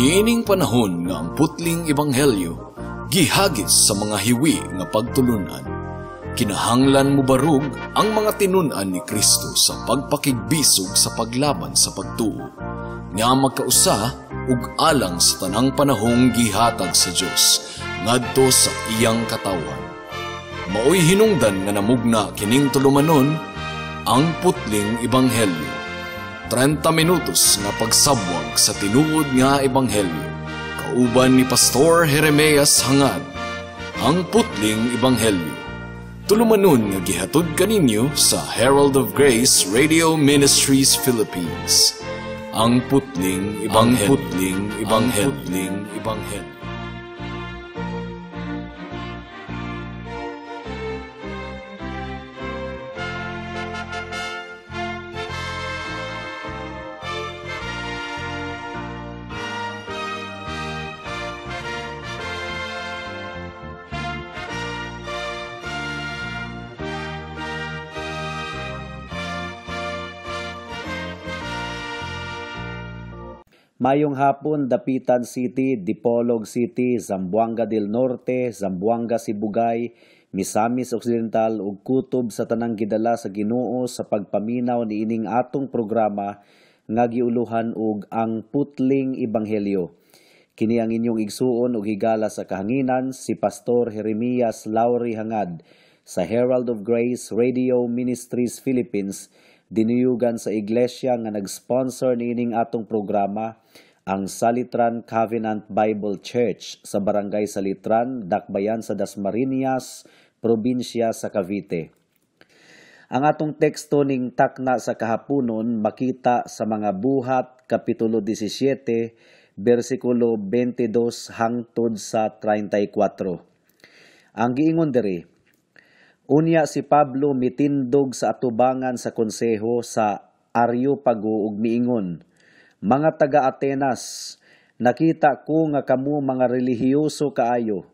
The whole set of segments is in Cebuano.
Niining panahon nga ang putling ebanghelyo gihagis sa mga hiwi nga pagtulunan, kinahanglan mobarug ang mga tinun-an ni Kristo sa pagpakigbisog sa paglaban sa pagtuo, nga magkausa ug alang sa tanang panahong gihatag sa Dios ngadto sa iyang katawhan. Maoy hinungdan nga namugna kining tulumanon, ang putling ebanghelyo. 30 minutos nga pagsabwag sa tinuod nga ebanghelyo. Kauban ni Pastor Jeremias Hangad, ang putling ebanghelyo. Tulumanon nga gihatod kaninyo sa Herald of Grace Radio Ministries Philippines. Ang putling ebanghelyo. Ang putling ebanghelyo. Ang putling ebanghelyo. Mayong hapon, Dapitan City, Dipolog City, Zamboanga del Norte, Zamboanga Sibugay, Misamis Occidental ug kutob sa tanang gidala sa Ginoo sa pagpaminaw niining atong programa nga giuluhan og ang Putling Ebanghelyo. Kini ang inyong igsuon ug higala sa kahanginan, si Pastor Jeremias Lauri Hangad sa Herald of Grace Radio Ministries Philippines, dinuyugan sa iglesia nga nag-sponsor niining atong programa, ang Salitran Covenant Bible Church sa Barangay Salitran, Dakbayan sa Dasmariñas, probinsya sa Cavite. Ang atong teksto ning takna sa kahaponon makita sa mga Buhat, Kapitulo 17, versikulo 22 hangtod sa 34. Ang giingon diri, unya si Pablo mitindog sa atubangan sa konseho sa Areopago ug miingon, mga taga Atenas, nakita ko nga kamo mga relihiyoso kaayo.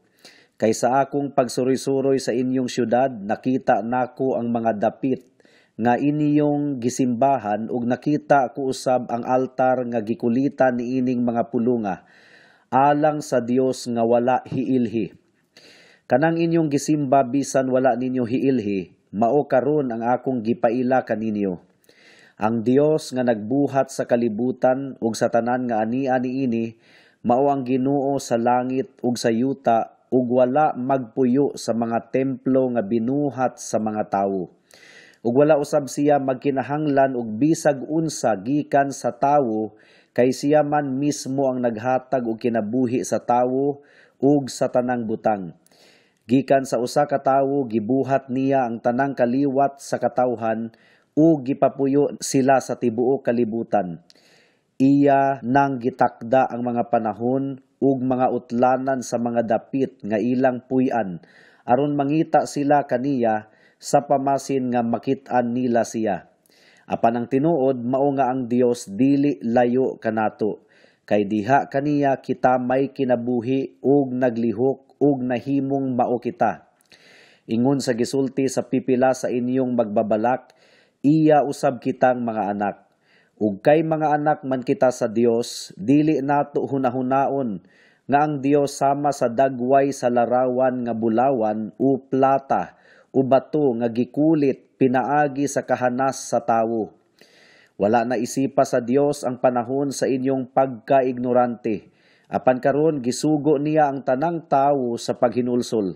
Kay sa akong pagsuroy-suroy sa inyong syudad, nakita nako ang mga dapit nga inyong gisimbahan ug nakita ko usab ang altar nga gikulitan niining mga pulunga alang sa Dios nga wala hiilhi. Kanang inyong gisimba bisan wala ninyo hiilhi, mao karon ang akong gipaila kaninyo. Ang Dios nga nagbuhat sa kalibutan ug sa tanan nga ania niini, mao ang Ginoo sa langit ug sa yuta ug wala magpuyo sa mga templo nga binuhat sa mga tawo. Ug wala usab siya magkinahanglan og bisag unsa gikan sa tawo, kay siya man mismo ang naghatag og kinabuhi sa tawo ug sa tanang butang. Gikan sa usa ka tawo gibuhat niya ang tanang kaliwat sa katawhan ug gipapuyo sila sa tibuok kalibutan. Iya nang gitakda ang mga panahon ug mga utlanan sa mga dapit nga ilang puy-an aron mangita sila kaniya sa pamasin nga makit-an nila siya. Apan ang tinuod mao nga ang Dios dili layo kanato, kay diha kaniya kita may kinabuhi ug naglihok ug nahimong mao kita. Ingon sa gisulti sa pipila sa inyong magbabalak, iya usab kitang mga anak. Ug kay mga anak man kita sa Dios, dili nato hunahunaon nga ang Dios sama sa dagway sa larawan nga bulawan o plata o bato nga gikulit pinaagi sa kahanas sa tawo. Wala na isipa sa Dios ang panahon sa inyong pagkaignorante. Apan karon gisugo niya ang tanang tawo sa paghinulsol.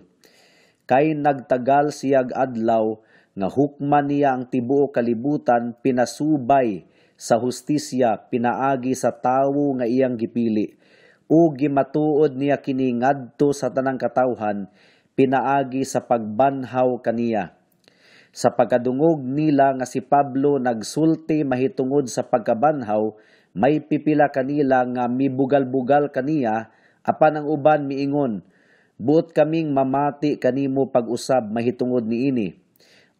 Kay nagtagal siyag adlaw nga hukman niya ang tibuok kalibutan pinasubay sa hustisya pinaagi sa tawo nga iyang gipili. O gimatuod niya kini ngadto sa tanang katawhan pinaagi sa pagbanhaw kaniya. Sa pagkadungog nila nga si Pablo nagsulti mahitungod sa pagkabanhaw, may pipila kanila nga mibugal-bugal kaniya, apan ang uban miingon, buot kaming mamati kanimo pag-usab mahitungod niini.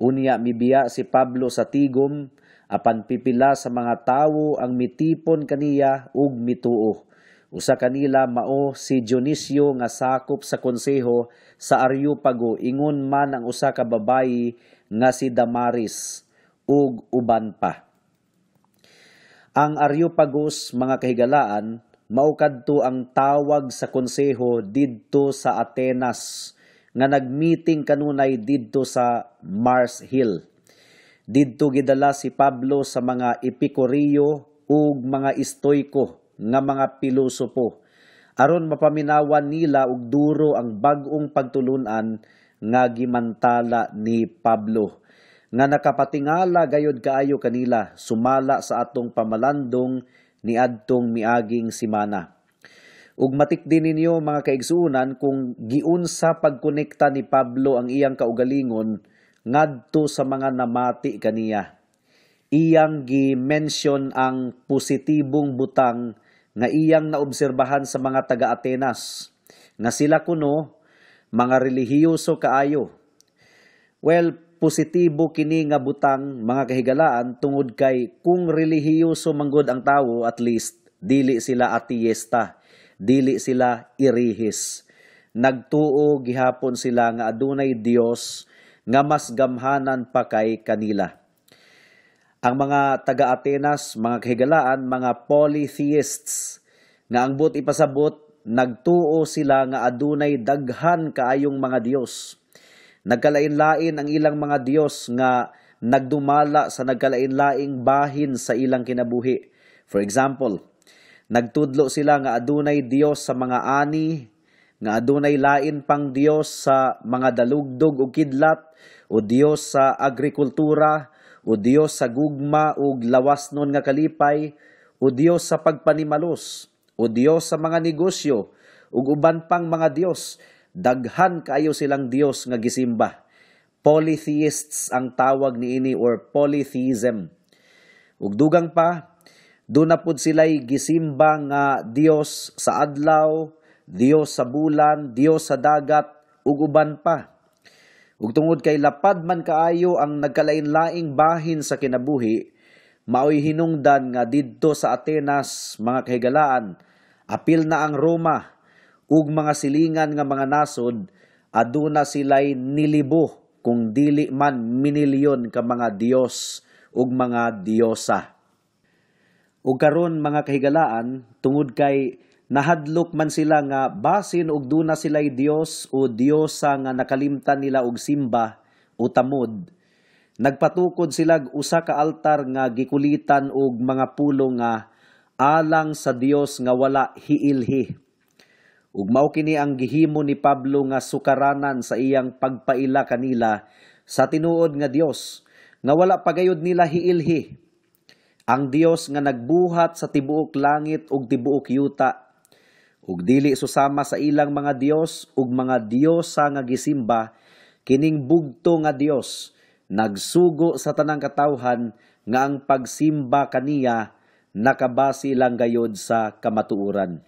Unya mibiya si Pablo sa tigom, apan pipila sa mga tawo ang mitipon kaniya ug mituo. Usa kanila mao si Dionisio nga sakop sa konseho sa Areopago, ingon man ang usa ka babayi nga si Damaris ug uban pa. Ang Areopagus, mga kahigalaan, mao kadto ang tawag sa konseho didto sa Atenas nga nagmeeting kanunay didto sa Mars Hill. Didto gidala si Pablo sa mga Epikurio ug mga Estoiko nga mga pilosopo aron mapaminawan nila og duro ang bag-ong pagtulunan nga gimantala ni Pablo nga nakapatingala gayod kaayo kanila sumala sa atong pamalandong niadtong miaging simana. Ug matikdi ninyo, mga kaigsuonan, kung giunsa pagkonekta ni Pablo ang iyang kaugalingon ngadto sa mga namati kaniya. Iyang gi-mention ang positibong butang nga iyang naobserbahan sa mga taga-Atenas, nga sila kuno mga relihiyoso kaayo. Well, positibo kini nga butang, mga kahigalaan, tungod kay kung relihiyoso manggod ang tawo, at least dili sila ateista, dili sila irihis. Nagtuo gihapon sila nga adunay Dios nga mas gamhanan pa kay kanila. Ang mga taga-Atenas, mga kahigalaan, mga polytheists, nga ang buot ipasabot, nagtuo sila nga adunay daghan kaayong mga Dios. Nagkalain-lain ang ilang mga Dios nga nagdumala sa nagkalain-laing bahin sa ilang kinabuhi. For example, nagtudlo sila nga adunay Dios sa mga ani, nga adunay lain pang Dios sa mga dalugdog ug kidlat, o Dios sa agrikultura, o Dios sa gugma ug lawasnon nga kalipay, o Dios sa pagpanimalos, o Dios sa mga negosyo, ug uban pang mga Dios. Daghan kaayo silang Dios nga gisimba. Polytheists ang tawag niini or polytheism. Ug dugang pa, doon na pud sila'y gisimba nga Dios sa adlaw, Dios sa bulan, Dios sa dagat, ug uban pa. Ug tungod kay lapad man kaayo ang nagkalain-laing bahin sa kinabuhi, maoy hinungdan nga didto sa Atenas, mga kahigalaan, apil na ang Roma ug mga silingan nga mga nasod, aduna sila'y nilibo kung dili man minilyon ka mga Dios ug mga diyosa. Ug karon, mga kahigalaan, tungod kay nahadlok man sila nga basin og duna sila'y Dios o diyosa nga nakalimtan nila og simba o tamod, nagpatukod sila usa ka altar nga gikulitan og mga pulong nga "alang sa Dios nga wala hiilhi". Ug mao kini ang gihimo ni Pablo nga sukaranan sa iyang pagpaila kanila sa tinuod nga Dios nga wala pagayod nila hiilhi. Ang Dios nga nagbuhat sa tibuok langit ug tibuok yuta. Ug dili susama sa ilang mga dios ug mga diyosa nga gisimba, kining bugto nga Dios nagsugo sa tanang katawhan nga ang pagsimba kaniya nakabase lang gayod sa kamatuoran.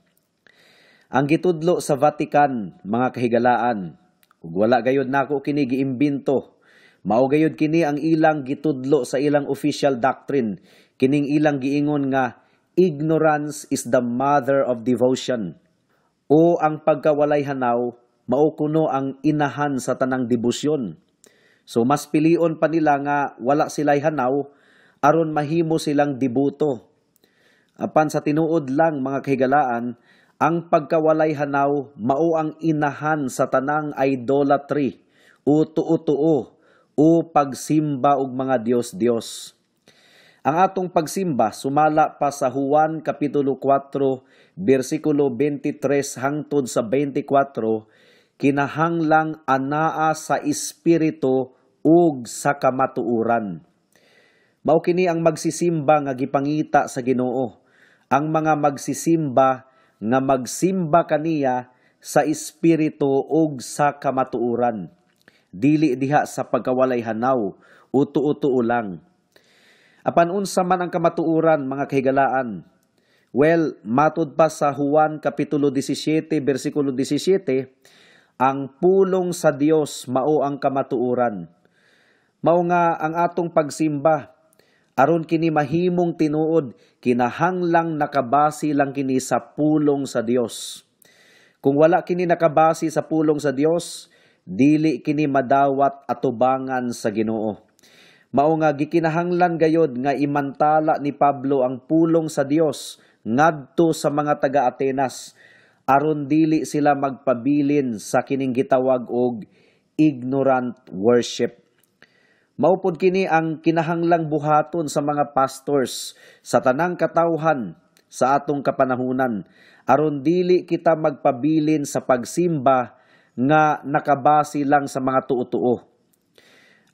Ang gitudlo sa Vatican, mga kahigalaan, ug wala gayod nako kini giimbento, mao gayod kini ang ilang gitudlo sa ilang official doctrine, kining ilang giingon nga "ignorance is the mother of devotion" o ang pagkawalay hanaw mao kuno ang inahan sa tanang debosyon. So mas pilion pa nila nga wala sila'y hanaw aron mahimo silang deboto. Apan sa tinuod lang, mga kahigalaan, ang pagkawalay hanaw mao ang inahan sa tanang idolatry o tuo-tuo o pagsimba og mga Dios-Dios. Ang atong pagsimba sumala pa sa Juan kapitulo 4 bersikulo 23 hangtod sa 24 kinahanglang anaa sa espiritu ug sa kamatuoran. Mao kini ang magsisimba nga gipangita sa Ginoo. Ang mga magsisimba nga magsimba kaniya sa espiritu ug sa kamatuoran. Dili diha sa pagkawalay hanaw o tuo-tuo lang. Apan unsa man ang kamatuoran, mga kahigalaan? Well, matud pa sa Juan kapitulo 17 bersikulo 17, ang pulong sa Dios mao ang kamatuoran. Mao nga ang atong pagsimba, aron kini mahimong tinuod, kinahanglang nakabase lang kini sa pulong sa Dios. Kung wala kini nakabase sa pulong sa Dios, dili kini madawat atubangan sa Ginoo. Mao nga gikinahanglan gayod nga imantala ni Pablo ang pulong sa Dios ngadto sa mga taga-Atenas aron dili sila magpabilin sa kining gitawag og ignorant worship. Mao pod kini ang kinahanglang buhaton sa mga pastors sa tanang katawhan sa atong kapanahunan aron dili kita magpabilin sa pagsimba nga nakabase lang sa mga tuo-tuo.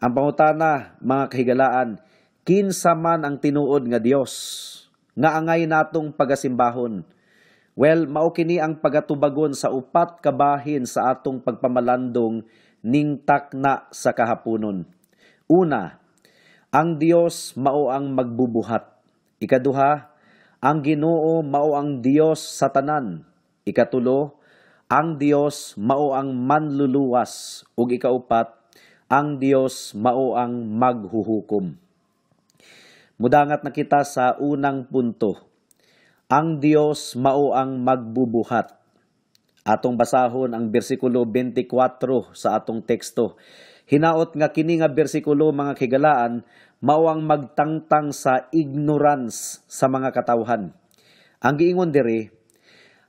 Ang pangutana, mga kahigalaan, kinsa man ang tinuod nga Dios nga angay natong pagasimbahon? Well, mao kini ang pagatubagon sa upat ka bahin sa atong pagpamalandong ning takna sa kahaponon. Una, ang Dios mao ang magbubuhat. Ikaduha, ang Ginoo mao ang Dios sa tanan. Ikatulo, ang Dios mao ang manluluwas. Ug ikaupat, ang Dios mao ang maghuhukom. Mudangat na kita sa unang punto. Ang Dios mao ang magbubuhat. Atong basahon ang bersikulo 24 sa atong teksto. Hinaot nga kini nga bersikulo, mga kahigalaan, mao ang magtangtang sa ignorance sa mga katawhan. Ang giingon diri,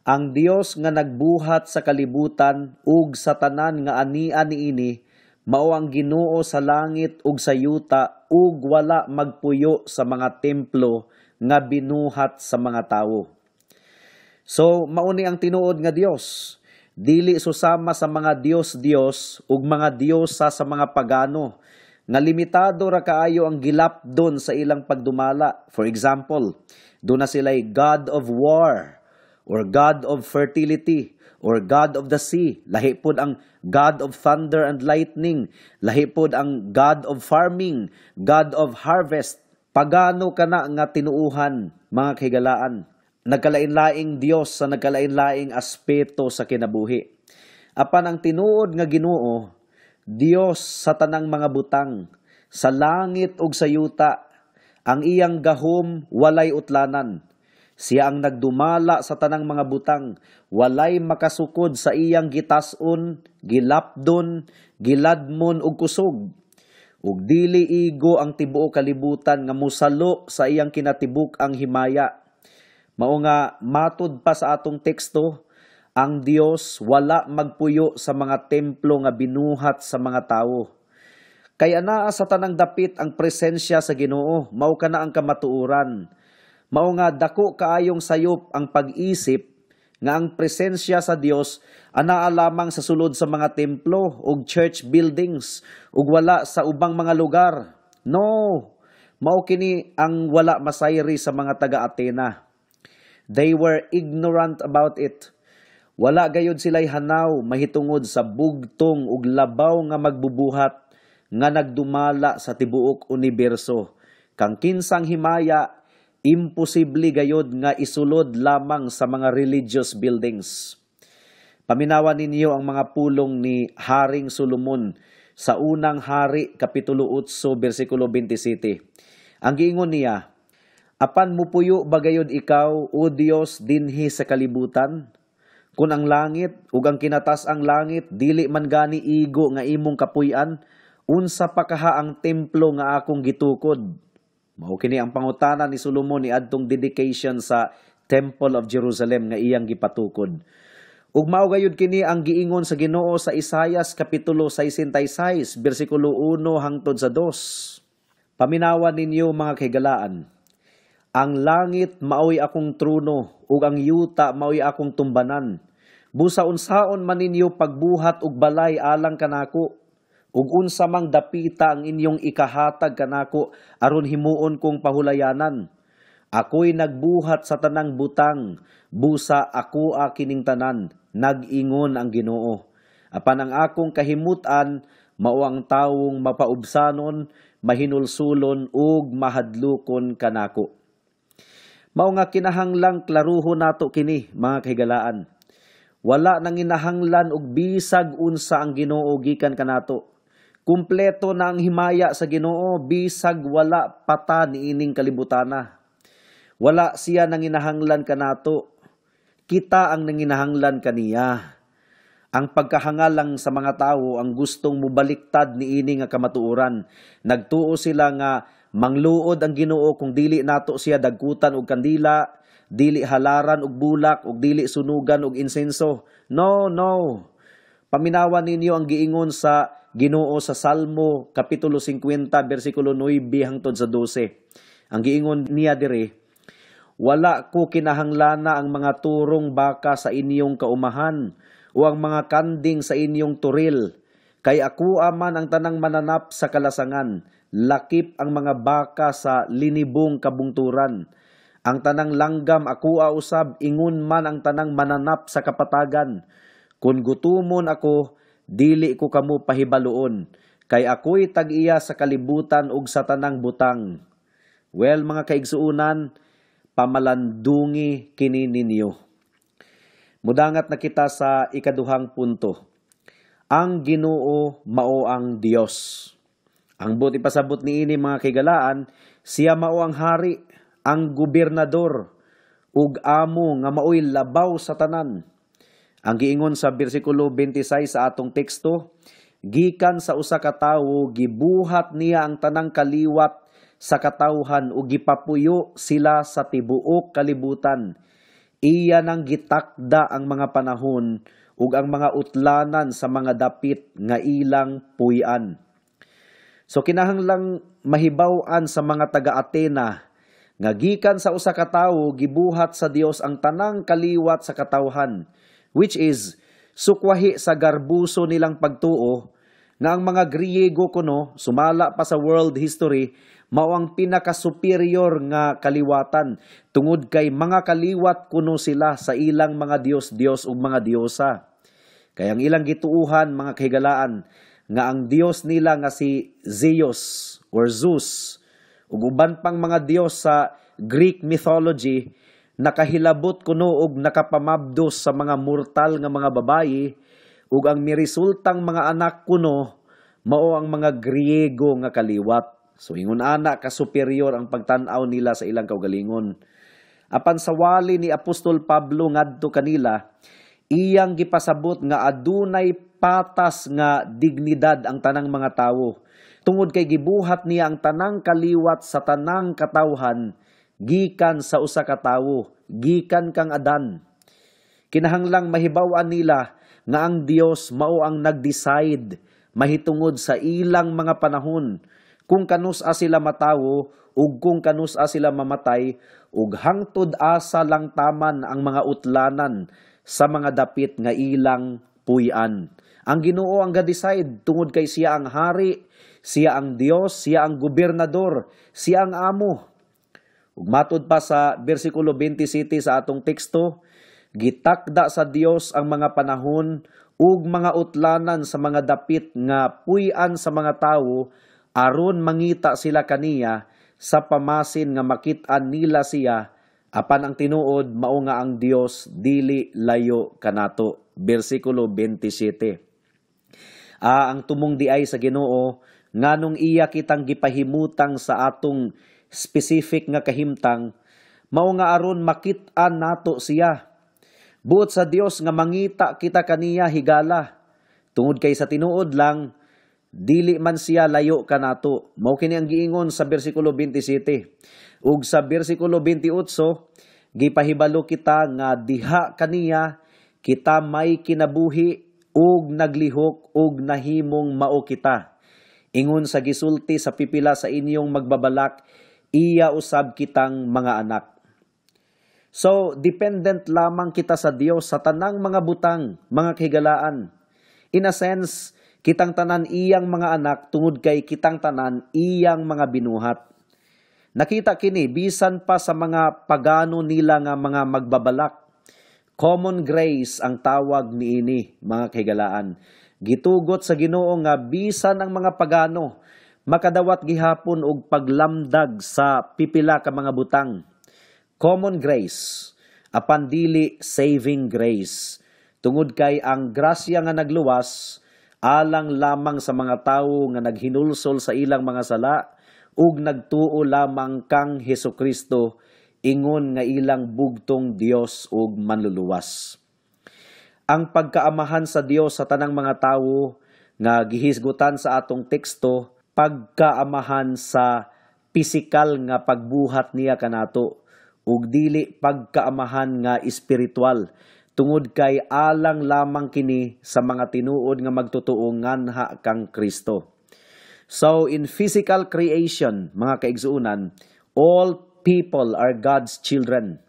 ang Dios nga nagbuhat sa kalibutan ug sa tanan nga ania niini, mao ang Ginoo sa langit ug sa yuta ug wala magpuyo sa mga templo nga binuhat sa mga tawo. So, mauni ang tinuod nga Dios. Dili susama sa mga Dios-Dios ug mga diyosa sa mga pagano nga limitado ra kaayo ang gilapdon sa ilang pagdumala. For example, duna sila'y God of war or God of fertility or God of the sea. Lahi pod ang God of thunder and lightning. Lahi pod ang God of farming, God of harvest. Pagano kana nga tinuuhan, mga kahigalaan. Nagkalain-laing Dios sa nagkalain-laing aspeto sa kinabuhi. Apan ang tinuod nga Ginoo, Dios sa tanang mga butang, sa langit ug sa yuta, ang iyang gahom walay utlanan. Siya ang nagdumala sa tanang mga butang, walay makasukod sa iyang gitas-on, gilapdon, giladmon ug kusog. Ug dili igo ang tibuok kalibutan nga musalo sa iyang kinatibuk ang himaya. Mao nga matud pa sa atong teksto, ang Dios wala magpuyo sa mga templo nga binuhat sa mga tawo. Kay anaa sa tanang dapit ang presensya sa Ginoo, mao kana ang kamatuoran. Mao nga dako kaayong sayop ang pag-isip nga ang presensya sa Dios anaa lamang sa sulod sa mga templo ug church buildings ug wala sa ubang mga lugar. No, mao kini ang wala masayri sa mga taga-Atena. They were ignorant about it. Wala gayud sila'y hanaw mahitungod sa bugtong ug labaw nga magbubuhat nga nagdumala sa tibuok uniberso. Kang kinsang himaya, imposible gayud nga isulod lamang sa mga religious buildings. Paminawan ninyo ang mga pulong ni Haring Solomon sa Unang Hari, Kapitulo 8, versikulo 27. Ang giingon niya, "Apan mupuyo ba gayud ikaw, O Dios, dinhi sa kalibutan? Kung ang langit ug ang kinatas-ang langit dili man gani igo nga imong kapuy-an, unsa pa kaha ang templo nga akong gitukod?" Mao kini ang pangutana ni Solomon niadtong dedication sa Temple of Jerusalem nga iyang gipatukod. Ug mao gayud kini ang giingon sa Ginoo sa Isayas kapitulo 66 bersikulo 1 hangtod sa 2. Paminawan ninyo, mga kahigalaan. Ang langit maoy akong trono ug ang yuta maoy akong tumbanan. Busa unsaon man ninyo pagbuhat og balay alang kanako, ug unsa mang dapita ang inyong ikahatag kanako aron himuon kong pahulayanan? Ako'y nagbuhat sa tanang butang, busa ako kining tanan, nag-ingon ang Ginoo. Apan ang akong kahimutan mao ang tawong mapaubsanon, mahinulsulon ug mahadlukon kanako. Mao nga kinahanglang klaruho nato kini, mga kahigalaan. Wala nang inahanglan og bisag unsa ang Ginoo gikan kanato. Kumpleto na ang himaya sa Ginoo bisag wala pata niining kalibutana. Wala siya nang inahanglan kanato. Kita ang nanginahanglan kaniya. Ang pagkahangal lang sa mga tawo ang gustong mubaliktad niini nga kamatuoran. Nagtuo sila nga mangluod ang Ginoo kung dili nato siya dagkutan og kandila, dili halaran og bulak ug dili sunugan og insenso. No, no. Paminawan ninyo ang giingon sa Ginoo sa Salmo kapitulo 50 bersikulo 9 hangtod sa 12. Ang giingon niya diri, "Wala ko kinahanglana ang mga turong baka sa inyong kaumahan o ang mga kanding sa inyong turil. Kay ako aman ang tanang mananap sa kalasangan, lakip ang mga baka sa linibong kabungturan. Ang tanang langgam ako usab, ingon man ang tanang mananap sa kapatagan. Kung gutumon ako, dili ko kamo pahibaluon, kay ako'y tag-iya sa kalibutan ug sa tanang butang." Well, mga kaigsuunan, pamalandungi kini ninyo. Mudangat na kita sa ikaduhang punto. Ang Ginoo mao ang Dios. Ang buot ipasabot niini, mga kahigalaan, siya mao ang hari, ang gobernador, ug amo nga maoy labaw sa tanan. Ang giingon sa bersikulo 26 sa atong teksto, gikan sa usa ka tawo gibuhat niya ang tanang kaliwat sa katawhan ug gipapuyo sila sa tibuok kalibutan. Iya nang gitakda ang mga panahon ug ang mga utlanan sa mga dapit nga ilang puy-an. So kinahanglang mahibaw-an sa mga taga-Atena nga gikan sa usa ka tawo gibuhat sa Dios ang tanang kaliwat sa katawhan, which is sukwahi sa garbuso nilang pagtuo nga ang mga Griego kuno, sumala pa sa world history, mao ang pinaka-superior nga kaliwatan tungod kay mga kaliwat kuno sila sa ilang mga dios-dios ug mga diosa. Kay ang ilang gituuhan, mga kahigalaan, nga ang dios nila nga si Zeus or Zeus ug uban pang mga dios sa Greek mythology nakahilabot kuno og nakapamabdos sa mga mortal nga mga babayi, ug ang miresultang mga anak kuno mao ang mga Griego nga kaliwat. So ingon ana ka superior ang pagtan-aw nila sa ilang kaugalingon. Apan sa wali ni Apostol Pablo ngadto kanila, iyang gipasabot nga adunay patas nga dignidad ang tanang mga tawo tungod kay gibuhat niya ang tanang kaliwat sa tanang katawhan gikan sa usa ka tawo, gikan kang Adan. Kinahanglang mahibaw-an nila nga ang Dios mao ang nag-decide mahitungod sa ilang mga panahon kung kanus-a sila matawo ug kung kanus-a sila mamatay, ug hangtod asa lang taman ang mga utlanan sa mga dapit nga ilang puy-an. Ang Ginoo ang ga-decide tungod kay siya ang hari, siya ang Dios, siya ang gobernador, siya ang amo. Ug matud pa sa bersikulo 27 sa atong teksto, gitakda sa Dios ang mga panahon ug mga utlanan sa mga dapit nga puy-an sa mga tawo aron mangita sila kaniya sa pamasin nga makit-an nila siya, apan ang tinuod mao nga ang Dios dili layo kanato. Bersikulo 27. Ang tumong diay sa Ginoo nganong iya kitang gipahimutang sa atong specific nga kahimtang mao nga aron makit-an nato siya. Buot sa Dios nga mangita kita kaniya higala tungod kay sa tinuod lang dili man siya layo kanato. Mao kini ang giingon sa bersikulo 27. Ug sa bersikulo 28, gipahibalo kita nga diha kaniya kita may kinabuhi ug naglihok ug nahimong mao kita. Ingon sa gisulti sa pipila sa inyong magbabalak, iya usab kitang mga anak. So, dependent lamang kita sa Dios sa tanang mga butang, mga kahigalaan. In a sense, kitang tanan iyang mga anak tungod kay kitang tanan iyang mga binuhat. Nakita kini bisan pa sa mga pagano nila nga mga magbabalak. Common grace ang tawag niini, mga kahigalaan. Gitugot sa Ginoo nga bisan ang mga pagano makadawat gihapon og paglamdag sa pipila ka mga butang. Common grace apan dili saving grace. Tungod kay ang grasya nga nagluwas alang lamang sa mga tawo nga naghinulsol sa ilang mga sala ug nagtuo lamang kang Hesukristo ingon nga ilang bugtong Dios ug manluluwas. Ang pagkaamahan sa Dios sa tanang mga tawo nga gihisgutan sa atong teksto, pagkaamahan sa pisikal nga pagbuhat niya kanato ug dili pagkaamahan nga espiritual, tungod kay alang lamang kini sa mga tinuod nga magtotoo nganha kang Kristo. So in physical creation, mga kaigsuonan, all people are God's children.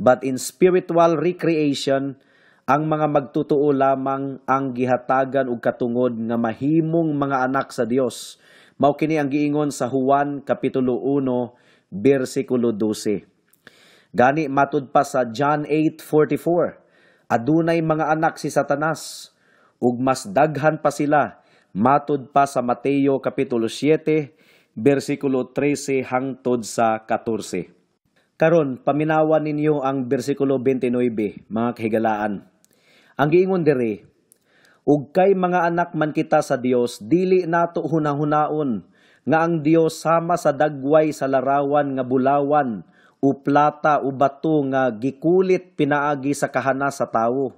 But in spiritual recreation, ang mga magtotoo lamang ang gihatagan og katungod nga mahimong mga anak sa Dios. Mao kini ang giingon sa Juan Kapitulo 1, bersikulo 12. Gani matud pa sa John 8:44, adunay mga anak si Satanas ug mas daghan pa sila matud pa sa Mateo Kapitulo 7, bersikulo 13 hangtod sa 14. Karon, paminawan ninyo ang bersikulo 29, mga kahigalaan. Ang giingon diri, "Ug kay mga anak man kita sa Dios, dili nato hunahunaon nga ang Dios sama sa dagway sa larawan nga bulawan o plata o bato nga gikulit pinaagi sa kahanas sa tawo."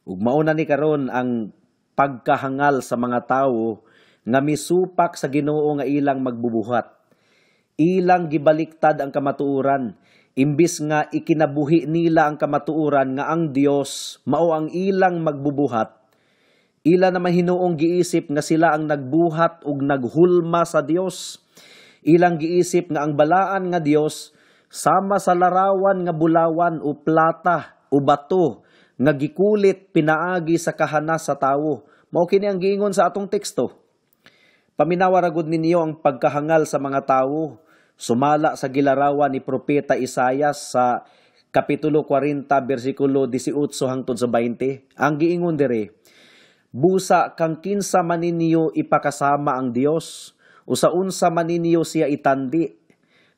Ug mao na ni karon ang pagkahangal sa mga tawo nga misupak sa Ginoo nga ilang magbubuhat. Ilang gibaliktad ang kamatuoran, imbis nga ikinabuhi nila ang kamatuoran nga ang Dios mao ang ilang magbubuhat. Ila naman hinuong giisip nga sila ang nagbuhat ug naghulma sa Dios. Ilang giisip nga ang balaan nga Dios sama sa larawan nga bulawan o plata o bato nga gikulit pinaagi sa kahanas sa tawo. Mao kini ang giingon sa atong teksto. Paminawa ra gud ninyo ang pagkahangal sa mga tawo sumala sa gilarawan ni Propeta Isayas sa Kapitulo 40, bersikulo 18 hangtod sa 20. Ang giingon dire, "Busa kang kinsa man ninyo ipakasama ang Dios, o sa unsa man ninyo siya itandi?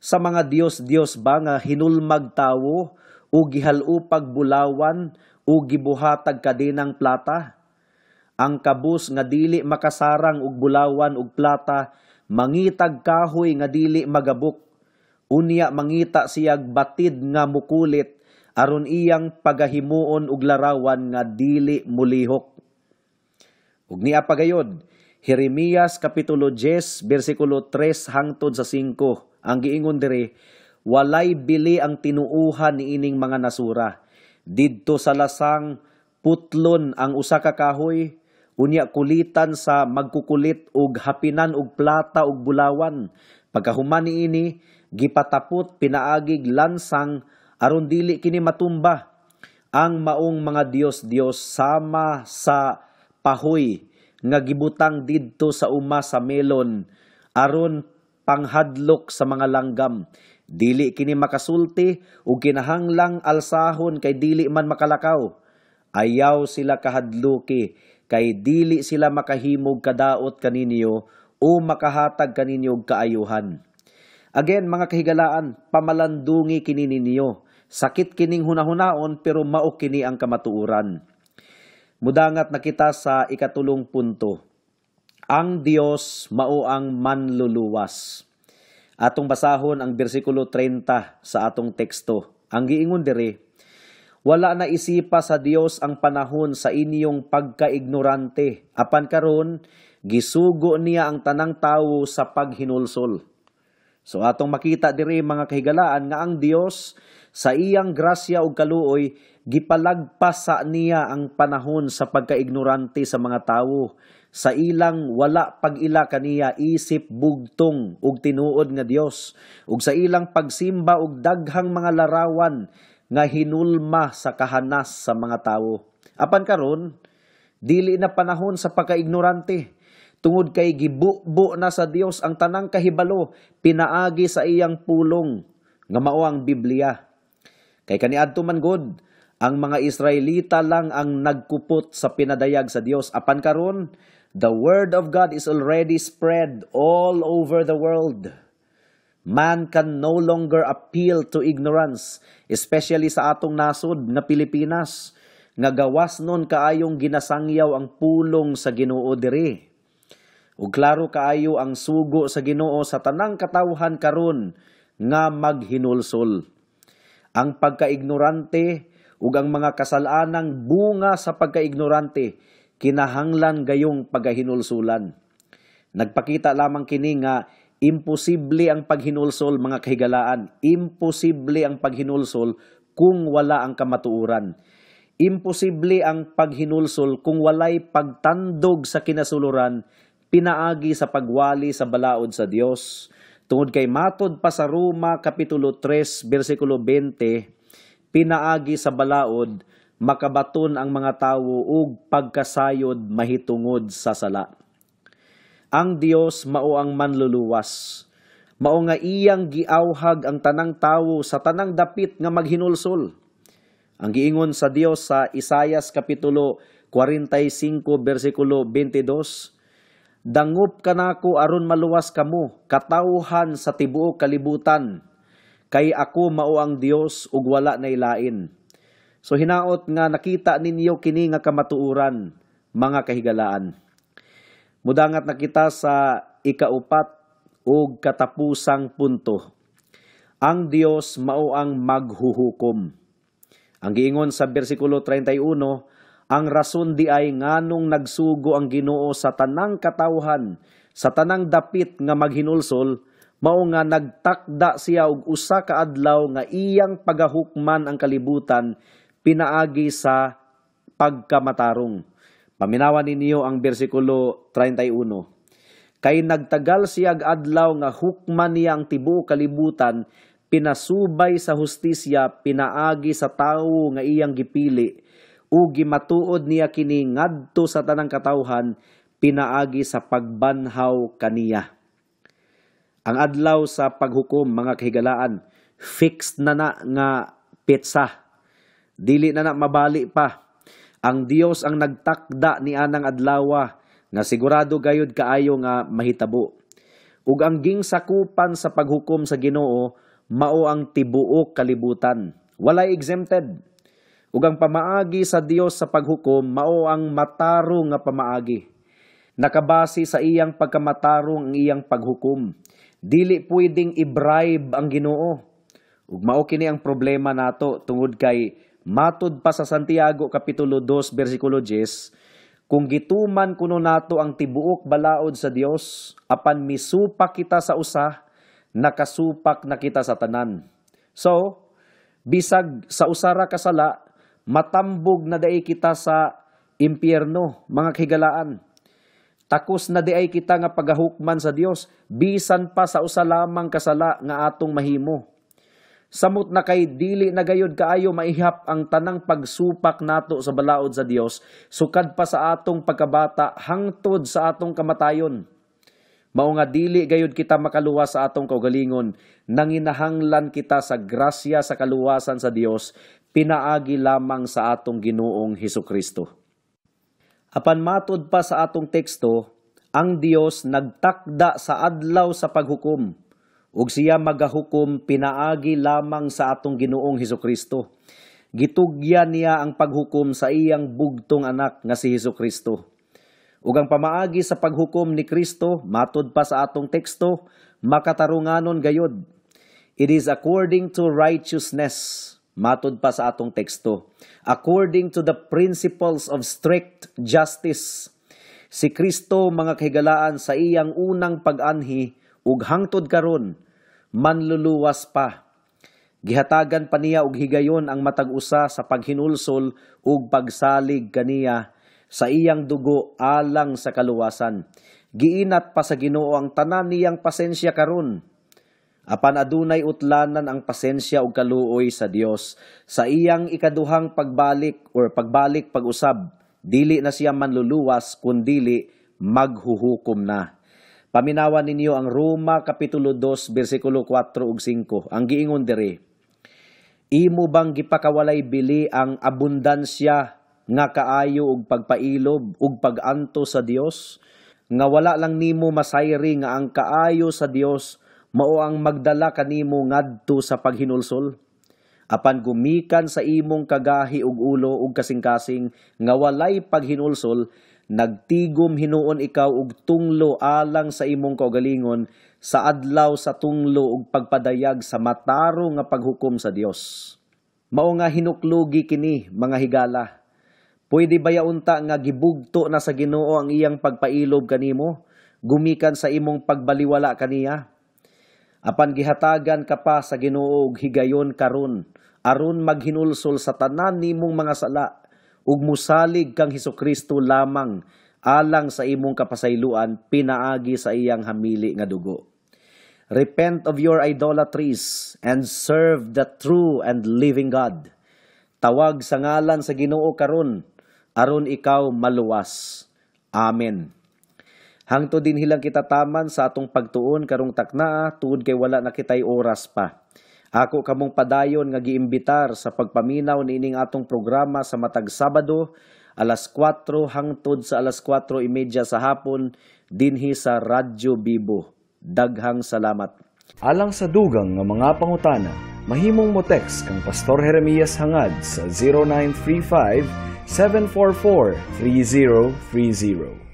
Sa mga Dios-Dios ba nga hinulmag tawo, o gihalupag bulawan, o gibuhatag kadenang plata? Ang kabus nga dili makasarang og bulawan og plata, mangitag kahoy nga dili magabok. Unya mangita siyag batid nga mukulit, aron iyang pagahimuon og larawan nga dili mulihok." Ug niya pagayod, Jeremias Kapitulo 10, bersikulo 3 hangtod sa 5. Ang giingon dire, "Walay bili ang tinuuhan niining mga nasura. Didto sa lasang putlon ang usa ka kahoy, unya kulitan sa magkukulit og hapinan og plata og bulawan. Pagkahuman niini, gipatapot pinaagig lansang aron dili kini matumba. Ang maong mga Dios-Dios sama sa pahoy nga gibutang didto sa uma sa melon aron panghadlok sa mga langgam. Dili kini makasulti ug kinahanglang alsahon kay dili man makalakaw. Ayaw sila kahadluki kay dili sila makahimog kadaot kaninyo o makahatag kaninyo og kaayuhan." Again, mga kahigalaan, pamalandungi kini ninyo. Sakit kining hunahunaon, pero mao kini ang kamatuoran. Mudangat na kita sa ikatulong punto. Ang Dios mao ang manluluwas. Atong basahon ang bersikulo 30 sa atong teksto. Ang giingon diri, "Wala na isipa sa Dios ang panahon sa inyong pagkaignorante, apan karon gisugo niya ang tanang tawo sa paghinulsol." So atong makita diri, mga kahigalaan, nga ang Dios sa iyang grasya ug kaluoy gipalagpas sa niya ang panahon sa pagkaignorante sa mga tawo sa ilang wala pag-ila kaniya isip bugtong ug tinuod nga Dios, ug sa ilang pagsimba og daghang mga larawan nga hinulma sa kahanas sa mga tawo. Apan karon, dili na panahon sa pagkaignorante tungod kay gibubo na sa Dios ang tanang kahibalo pinaagi sa iyang pulong nga mao ang Biblia. Kay kaniadto man gud, ang mga Israelita lang ang nagkupot sa pinadayag sa Dios. Apan karon, the word of God is already spread all over the world. Man can no longer appeal to ignorance, especially sa atong nasod nga Pilipinas, nga gawas nun kaayong ginasangyaw ang pulong sa Ginoo diri. Ug klaro kaayo ang sugo sa Ginoo sa tanang katawhan karon nga maghinulsol. Ang pagkaignorante ug ang mga kasalanang bunga sa pagkaignorante kinahanglan gayong pagahinulsulan. Nagpakita lamang kini nga Imposible ang paghinulsol, mga kahigalaan. Imposible ang paghinulsol kung wala ang kamatuoran. Imposible ang paghinulsol kung walay pagtandog sa kinasuluran pinaagi sa pagwali sa balaod sa Dios. Tungod kay matod pa sa Roma Kapitulo 3 bersikulo 20, pinaagi sa balaod makabaton ang mga tawo og pagkasayod mahitungod sa sala. Ang Dios mao ang manluluwas. Mao nga iyang giawhag ang tanang tawo sa tanang dapit nga maghinulsol. Ang giingon sa Dios sa Isayas Kapitulo 45 bersikulo 22, "Dangup kanako aron maluwas kamo, katawhan sa tibuok kalibutan, kay ako mao ang Dios ug wala nay lain." So hinaot nga nakita ninyo kini nga kamatuoran, mga kahigalaan. Mudangat na kita sa ikaupat ug katapusang punto. Ang Dios mao ang maghuhukom. Ang giingon sa bersikulo 31, ang rason di ay nganong nagsugo ang Ginoo sa tanang katawhan, sa tanang dapit nga maghinulsol, mao nga nagtakda siya og usa ka adlaw nga iyang pagahukman ang kalibutan pinaagi sa pagkamatarong. Paminawan ninyo ang bersikulo 31. Kay nagtagal siyag adlaw nga hukman niya ang tibuok kalibutan, pinasubay sa hustisya, pinaagi sa tawo nga iyang gipili, ug gimatuod niya kini ngadto sa tanang katawhan, pinaagi sa pagbanhaw kaniya. Ang adlaw sa paghukom, mga kahigalaan, fixed na na nga petsa. Dili na na mabali pa. Ang Dios ang nagtakda ni anang adlawa nga sigurado gayud kaayo nga mahitabo. Ug ang ging sakupan sa paghukom sa Ginoo mao ang tibuok kalibutan. Walay exempted. Ug ang pamaagi sa Dios sa paghukom mao ang matarong nga pamaagi. Nakabase sa iyang pagkamatarong ang iyang paghukom. Dili pwedeng i-bribe ang Ginoo. Ug mao kini ang problema nato tungod kay matud pa sa Santiago Kapitulo 2 bersikulo 10, kung gituman kuno nato ang tibuok balaod sa Dios, apan misupak kita sa usa, nakasupak na kita sa tanan. So, bisag sa usara ka sala, matambog na diay kita sa impyerno, mga kahigalaan. Takos na diay kita nga pagahukman sa Dios, bisan pa sa usa lamang kasala nga atong mahimo. Samot na kay dili na gayod kaayo maihap ang tanang pagsupak nato sa balaod sa Dios, sukad pa sa atong pagkabata hangtod sa atong kamatayon. Mao nga dili gayod kita makaluwas sa atong kaugalingon, nanginahanglan kita sa grasya sa kaluwasan sa Dios, pinaagi lamang sa atong Ginoong Hesukristo. Apan matud pa sa atong teksto, ang Dios nagtakda sa adlaw sa paghukom, ug siya magahukom pinaagi lamang sa atong Ginoong Hesukristo. Gitugyan niya ang paghukom sa iyang bugtong anak nga si Hesukristo. Ug ang pamaagi sa paghukom ni Kristo, matud pa sa atong teksto, makatarunganon gayod. It is according to righteousness, matud pa sa atong teksto. According to the principles of strict justice. Si Kristo, mga kahigalaan, sa iyang unang pag-anhi ug hangtod karon manluluwas pa. Gihatagan pa niya og higayon ang matag usa sa paghinulsol ug pagsalig kaniya sa iyang dugo alang sa kaluwasan. Giinat pa sa Ginoo ang tanan niyang pasensya karon. Apan adunay utlanan ang pasensya ug kaluoy sa Dios sa iyang ikaduhang pagbalik or pagbalik pag-usab. Dili na siya manluluwas kundili maghuhukom na. Paminawan ninyo ang Roma Kapitulo 2 bersikulo 4 ug 5. Ang giingon diri, imo bang gipakawalay bili ang abundansya nga kaayo ug pagpailob ug pag-anto sa Dios, nga wala lang nimo masayri nga ang kaayo sa Dios mao ang magdala kanimo ngadto sa paghinulsol? Apan gumikan sa imong kagahi ug ulo ug kasing-kasing nga walay paghinulsol, nagtigom hinuon ikaw og tunglo alang sa imong kaugalingon sa adlaw sa tunglo ug pagpadayag sa matarong nga paghukom sa Dios. Mao nga hinuklugi kini, mga higala. Pwede ba unta nga gibugto na sa Ginoo ang iyang pagpailob kanimo? Gumikan sa imong pagbaliwala kaniya? Apan gihatagan ka pa sa Ginoo og higayon karon aron maghinulsol sa tanan nimong mga sala ug musalig kang Hesukristo lamang alang sa imong kapasayloan pinaagi sa iyang hamili nga dugo. Repent of your idolatries and serve the true and living God. Tawag sa ngalan sa Ginoo karon aron ikaw maluwas. Amen. Hangtod dinhi lang kita taman sa atong pagtuon karong taknaa tungod kay wala na kitay oras pa. Ako kamong padayon nga giimbitar sa pagpaminaw niining atong programa sa matag Sabado alas 4 hangtod sa alas 4:30 sa hapon dinhi sa Radyo Bibo. Daghang salamat. Alang sa dugang nga mga pangutana, mahimong mo text kang Pastor Jeremias Hangad sa 0935 744 3030.